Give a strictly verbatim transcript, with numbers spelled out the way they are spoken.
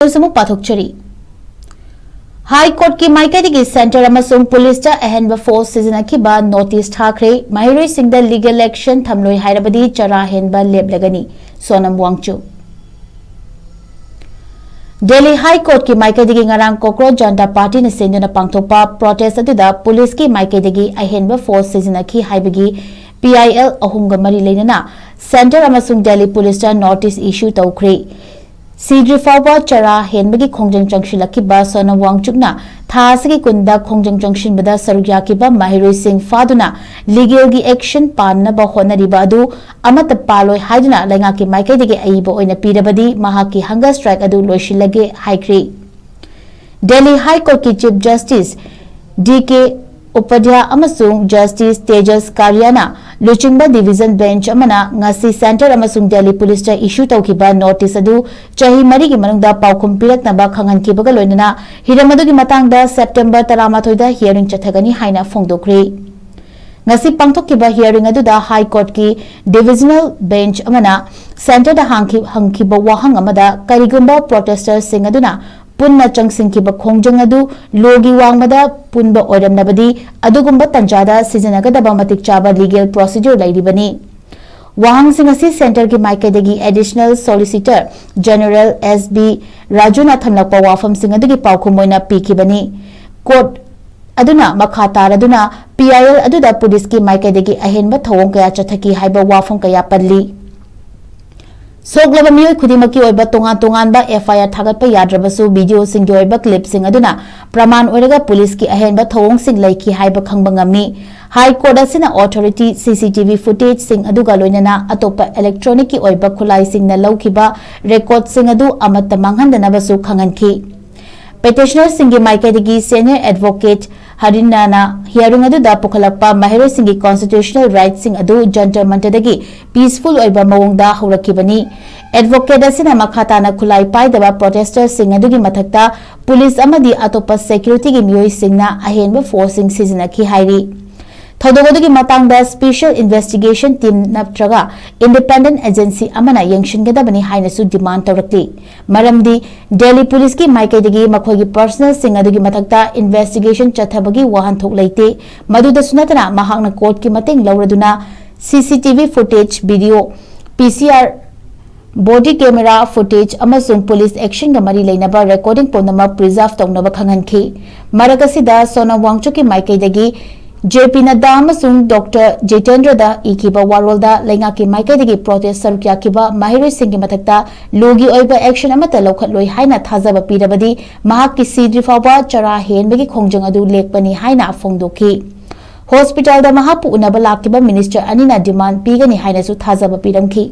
News ꯑꯃꯨꯛ ꯄꯥꯊꯣꯛꯆꯔꯤ꯫ ꯍꯥꯏ ꯀꯣꯔꯠꯀꯤ ꯃꯥꯏꯀꯩꯗꯒꯤ centre ꯑꯃꯁꯨꯡ ꯄꯨꯂꯤꯁꯇ ꯑꯍꯦꯟꯕ ꯐꯣꯔꯁ ꯁꯤꯖꯤꯟꯅꯈꯤꯕ ꯅꯣꯇꯤꯁ ꯊꯥꯈ꯭ꯔꯦ꯫ ꯃꯍꯩꯔꯣꯏꯁꯤꯡꯗ ꯂꯤꯒꯦꯜ ꯑꯦꯛꯁꯟ ꯊꯝꯂꯣꯏ ꯍꯥꯏꯔꯕꯗꯤ ꯆꯔꯥ ꯍꯦꯟꯕ ꯂꯦꯞꯂꯒꯅꯤ꯫ ꯁꯣꯅꯝ ꯋꯥꯡꯆꯨ꯫ ꯗꯦꯜꯂꯤ ꯍꯥꯏ ꯀꯣꯔꯠꯀꯤ ꯃꯥꯏꯀꯩꯗꯒꯤ ꯉꯔꯥꯡ ꯀꯣꯀ꯭ꯔꯣꯆ ꯖꯅꯇꯥ ꯄꯥꯔꯇꯤꯅ ꯁꯤꯟꯗꯨꯅ ꯄꯥꯡꯊꯣꯛꯄ ꯄ꯭ꯔꯣꯇꯦꯁ ꯑꯗꯨꯗ ꯄꯨꯂꯤꯁꯀꯤ ꯃꯥꯏꯀꯩꯗꯒꯤ ꯑꯍꯦꯟꯕ ꯐꯣꯔꯁ ꯁꯤꯖꯤꯟꯅꯈꯤ ꯍꯥꯏꯕꯒꯤ ꯄꯤ ꯑꯥꯏ ꯑꯦꯜ ꯑꯍꯨꯝꯒ ꯃꯔꯤ ꯂꯩꯅꯅ ꯁꯦꯟꯇꯔ ꯑꯃꯁꯨꯡ ꯗꯦꯜꯂꯤ ꯄꯨꯂꯤꯁꯇ ꯅꯣꯇꯤꯁ ꯏꯁꯨ ꯇꯧꯈ꯭ꯔꯦ꯫ ꯁꯤꯗ꯭ꯔꯤ ꯐꯥꯎꯕ ꯆꯔꯥ ꯍꯦꯟꯕꯒꯤ ꯈꯣꯡꯖꯪ ꯆꯪꯁꯤꯜꯂꯛꯈꯤꯕ ꯁꯣꯅꯝ ꯋꯥꯡꯆꯨꯛꯅ ꯊꯥ ꯑꯁꯤꯒꯤ ꯀꯨꯟꯗ ꯈꯣꯡꯖꯪ ꯆꯪꯁꯤꯟꯕꯗ ꯁꯔꯨꯛ ꯌꯥꯈꯤꯕ ꯃꯍꯩꯔꯣꯏꯁꯤꯡ ꯐꯥꯗꯨꯅ ꯂꯤꯒꯦꯜꯒꯤ ꯑꯦꯛꯁꯟ ꯄꯥꯟꯅꯕ ꯍꯣꯠꯅꯔꯤꯕ ꯑꯗꯨ ꯑꯃꯠꯇ ꯄꯥꯜꯂꯣꯏ ꯍꯥꯏꯗꯨꯅ ꯂꯩꯉꯥꯛꯀꯤ ꯃꯥꯏꯀꯩꯗꯒꯤ ꯑꯏꯕ ꯑꯣꯏꯅ ꯄꯤꯔꯕꯗꯤ ꯃꯍꯥꯛꯀꯤ ꯍꯪꯒꯔ ꯁ꯭ꯇ꯭ꯔꯥꯏꯛ ꯑꯗꯨ ꯂꯣꯏꯁꯤꯜꯂꯒꯦ ꯍꯥꯏꯈ꯭ꯔꯤ꯫ ꯗꯦꯜꯂꯤ ꯍꯥꯏ ꯀꯣꯔꯠꯀꯤ ꯆꯤꯐ ꯖꯁꯇꯤꯁ ꯗꯤ ꯀꯦ ꯎꯄꯥꯙ꯭ꯌꯥ ꯑꯃꯁꯨꯡ ꯖꯁꯇꯤꯁ ꯇꯦꯖꯁ ꯀꯥꯔꯤꯌꯥꯅ ꯂꯨꯆꯤꯡꯕ ꯗꯤꯚꯤꯖꯟ ꯕꯦꯟꯆ ꯑꯃꯅ ꯉꯁꯤ ꯁꯦꯟꯇꯔ ꯑꯃꯁꯨꯡ ꯗꯦꯜꯂꯤ ꯄꯨꯂꯤꯁꯇ ꯏꯁꯨ ꯇꯧꯈꯤꯕ ꯅꯣꯇꯤꯁ ꯑꯗꯨ ꯆꯍꯤ ꯃꯔꯤꯒꯤ ꯃꯅꯨꯡꯗ ꯄꯥꯎꯈꯨꯝ ꯄꯤꯔꯛꯅꯕ ꯈꯪꯍꯟꯈꯤꯕꯒ ꯂꯣꯏꯅꯅ ꯍꯤꯔꯝ ꯑꯗꯨꯒꯤ ꯃꯇꯥꯡꯗ ꯁꯦꯞꯇꯦꯝꯕꯔ ꯇꯔꯥꯃꯥꯊꯣꯏꯗ ꯍꯤꯌꯥꯔꯤꯡ ꯆꯠꯊꯒꯅꯤ ꯍꯥꯏꯅ ꯐꯣꯡꯗꯣꯛꯈ꯭ꯔꯦ꯫ ꯉꯁꯤ ꯄꯥꯡꯊꯣꯛꯈꯤꯕ ꯍꯤꯌꯥꯔꯤꯡ ꯑꯗꯨꯗ ꯍꯥꯏ ꯀꯣꯔꯠꯀꯤ ꯗꯤꯚꯤꯖꯅꯦꯜ ꯕꯦꯟꯆ ꯑꯃꯅ ꯁꯦꯟꯇꯔꯗ ꯍꯥꯡꯈꯤ-, ꯍꯪꯈꯤꯕ ꯋꯥꯍꯪ ꯑꯃꯗ ꯀꯔꯤꯒꯨꯝꯕ ꯄ꯭ꯔꯣꯇꯦꯁꯇꯔꯁꯤꯡ ꯑꯗꯨꯅ ꯄꯨꯟꯅ ꯆꯪꯁꯤꯟꯈꯤꯕ ꯈꯣꯡꯖꯪ ꯑꯗꯨ ꯂꯣꯒꯤ ꯋꯥꯡꯃꯗ ꯄꯨꯟꯕ ꯑꯣꯏꯔꯝꯂꯕꯗꯤ ꯑꯗꯨꯒꯨꯝꯕ ꯇꯟꯖꯥꯗ ꯁꯤꯖꯤꯟꯅꯒꯗꯕ ꯃꯇꯤꯛ ꯆꯥꯕ ꯂꯤꯒꯦꯜ ꯄ꯭ꯔꯣꯁꯤꯗ꯭ꯌꯨꯔ ꯂꯩꯔꯤꯕꯅꯤ꯫ ꯋꯥꯍꯪꯁꯤꯡ ꯑꯁꯤ ꯁꯦꯟꯇꯔꯒꯤ ꯃꯥꯏꯀꯩꯗꯒꯤ ꯑꯦꯗꯤꯁꯅꯦꯜ ꯁꯣꯂꯤꯁꯤꯇꯔ ꯖꯦꯅꯔꯦꯜ ꯑꯦꯁ ꯕꯤ ꯔꯥꯖꯨꯅ ꯊꯝꯂꯛꯄ ꯋꯥꯐꯝꯁꯤꯡ ꯑꯗꯨꯒꯤ ꯄꯥꯎꯈꯨꯝ ꯑꯣꯏꯅ ꯄꯤꯈꯤꯕꯅꯤ꯫ ꯀꯣꯔꯠ ꯑꯗꯨꯅ ꯃꯈꯥ ꯇꯥꯔꯗꯨꯅ ꯄꯤ ꯑꯥꯏ ꯑꯦꯜ ꯑꯗꯨꯗ ꯄꯨꯂꯤꯁꯀꯤ ꯃꯥꯏꯀꯩꯗꯒꯤ ꯑꯍꯦꯟꯕ ꯊꯧꯑꯣꯡ ꯀꯌꯥ ꯆꯠꯊꯈꯤ ꯍꯥꯏꯕ ꯋꯥꯐꯝ ꯀꯌꯥ ꯄꯜꯂꯤ꯫ ꯁꯣꯛꯂꯕ ꯃꯤꯑꯣꯏ ꯈꯨꯗꯤꯡꯃꯛꯀꯤ ꯑꯣꯏꯕ ꯇꯣꯉꯥꯟ ꯇꯣꯉꯥꯟꯕ ꯑꯦꯐ ꯑꯥꯏ ꯑꯥꯔ ꯊꯥꯒꯠꯄ ꯌꯥꯗ꯭ꯔꯕꯁꯨ, ꯚꯤꯗꯤꯑꯣꯁꯤꯡꯒꯤ ꯑꯣꯏꯕ ꯀ꯭ꯂꯤꯞꯁꯤꯡ ꯑꯗꯨꯅ ꯄ꯭ꯔꯃꯥꯟ ꯑꯣꯏꯔꯒ ꯄꯨꯂꯤꯁꯀꯤ ꯑꯍꯦꯟꯕ ꯊꯧꯑꯣꯡꯁꯤꯡ ꯂꯩꯈꯤ ꯍꯥꯏꯕ ꯈꯪꯕ ꯉꯝꯃꯤ꯫ ꯍꯥꯏ ꯀꯣꯔꯠ ꯑꯁꯤꯅ ꯑꯣꯊꯣꯔꯤꯇꯤ ꯁꯤ ꯁꯤ ꯇꯤ ꯚꯤ ꯐꯨꯇꯦꯖꯁꯤꯡ ꯑꯗꯨꯒ ꯂꯣꯏꯅꯅ ꯑꯇꯣꯞꯄ ꯏꯂꯦꯛꯇ꯭ꯔꯣꯅꯤꯛꯀꯤ ꯑꯣꯏꯕ ꯈꯨꯠꯂꯥꯏꯁꯤꯡꯅ ꯂꯧꯈꯤꯕ ꯔꯦꯀꯣꯔꯗꯁꯤꯡ ꯑꯗꯨ ꯑꯃꯠꯇ ꯃꯥꯡꯍꯟꯗꯅꯕꯁꯨ ꯈꯪꯍꯟꯈꯤ꯫ ꯄꯦꯇꯤꯁꯅꯔꯁꯤꯡꯒꯤ ꯃꯥꯏꯀꯩꯗꯒꯤ ꯁꯦꯅꯤꯌꯔ ꯑꯦꯗꯚꯣꯀꯦꯠ ꯍꯔꯤꯅꯥꯅ ꯍꯤꯌꯥꯔꯤꯡ ꯑꯗꯨꯗ ꯄꯨꯈꯠꯂꯛꯄ ꯃꯍꯩꯔꯣꯏꯁꯤꯡꯒꯤ ꯀꯣꯟꯁꯇꯤꯇ꯭ꯌꯨꯁꯅꯦꯜ ꯔꯥꯏꯠꯁꯤꯡ ꯑꯗꯨ ꯖꯟꯇꯔ ꯃꯟꯇꯔꯗꯒꯤ ꯄꯤꯁꯐꯨꯜ ꯑꯣꯏꯕ ꯃꯑꯣꯡꯗ ꯍꯧꯔꯛꯈꯤꯕꯅꯤ꯫ ꯑꯦꯗꯚꯣꯀꯦꯠ ꯑꯁꯤꯅ ꯃꯈꯥ ꯇꯥꯅ ꯈꯨꯠꯂꯥꯏ ꯄꯥꯏꯗꯕ ꯄ꯭ꯔꯣꯇꯦꯁꯇꯔꯁꯤꯡ ꯑꯗꯨꯒꯤ ꯃꯊꯛꯇ ꯄꯨꯂꯤꯁ ꯑꯃꯗꯤ ꯑꯇꯣꯞꯄ ꯁꯦꯀ꯭ꯌꯨꯔꯤꯇꯤꯒꯤ ꯃꯤꯑꯣꯏꯁꯤꯡꯅ ꯑꯍꯦꯟꯕ ꯐꯣꯔꯁꯁꯤꯡ ꯁꯤꯖꯤꯟꯅꯈꯤ ꯍꯥꯏꯔꯤ꯫ ꯊꯧꯗꯣꯛ ꯑꯗꯨꯒꯤ ꯃꯇꯥꯡꯗ Special Investigation Team ꯅꯠꯇ꯭ꯔꯒ Independent Agency ꯑꯃꯅ ꯌꯦꯡꯁꯤꯟꯒꯗꯕꯅꯤ ꯍꯥꯏꯅꯁꯨ demand ꯇꯧꯔꯛꯂꯤ꯫ ꯃꯔꯝꯗꯤ ꯗꯦꯜꯂꯤ ꯄꯨꯂꯤꯁꯀꯤ ꯃꯥꯏꯀꯩꯗꯒꯤ ꯃꯈꯣꯏꯒꯤ personalꯁꯤꯡ ꯑꯗꯨꯒꯤ ꯃꯊꯛꯇ investigation ꯆꯠꯊꯕꯒꯤ ꯋꯥꯍꯟꯊꯣꯛ ꯂꯩꯇꯦ꯫ ꯃꯗꯨꯗꯁꯨ ꯅꯠꯇꯅ ꯃꯍꯥꯛꯅ courtꯀꯤ ꯃꯇꯦꯡ ꯂꯧꯔꯗꯨꯅ C C T V footage, video, P C R, body camera footage ꯑꯃꯁꯨꯡ police actionꯒ ꯃꯔꯤ ꯂꯩꯅꯕ recording ꯄꯨꯝꯅꯃꯛ preserve ꯇꯧꯅꯕ ꯈꯪꯍꯟꯈꯤ꯫ ꯃꯔꯛ ꯑꯁꯤꯗ ꯁꯣꯅꯝ ꯋꯥꯡꯆꯨꯛꯀꯤ ꯃꯥꯏꯀꯩꯗꯒꯤ J P ꯅꯗ꯭ꯗꯥ ꯑꯃꯁꯨꯡ Doctor ꯖꯤꯇꯦꯟꯗ꯭ꯔꯗ ꯏꯈꯤꯕ ꯋꯥꯔꯣꯜꯗ ꯂꯩꯉꯥꯛꯀꯤ ꯃꯥꯏꯀꯩꯗꯒꯤ protest ꯁꯔꯨꯛ ꯌꯥꯈꯤꯕ ꯃꯍꯩꯔꯣꯏꯁꯤꯡꯒꯤ ꯃꯊꯛꯇ ꯂꯣꯒꯤ ꯑꯣꯏꯕ action ꯑꯃꯠꯇ ꯂꯧꯈꯠꯂꯣꯏ ꯍꯥꯏꯅ ꯊꯥꯖꯕ ꯄꯤꯔꯕꯗꯤ ꯃꯍꯥꯛꯀꯤ ꯁꯤꯗ꯭ꯔꯤ ꯐꯥꯎꯕ ꯆꯔꯥ ꯍꯦꯟꯕꯒꯤ ꯈꯣꯡꯖꯪ ꯑꯗꯨ ꯂꯦꯞꯀꯅꯤ ꯍꯥꯏꯅ ꯐꯣꯡꯗꯣꯛꯈꯤ꯫ ꯍꯣꯁꯄꯤꯇꯥꯜꯗ ꯃꯍꯥꯛꯄꯨ ꯎꯅꯕ ꯂꯥꯛꯈꯤꯕ minister ꯑꯅꯤꯅ demand ꯄꯤꯒꯅꯤ ꯍꯥꯏꯅꯁꯨ ꯊꯥꯖꯕ ꯄꯤꯔꯝꯈꯤ꯫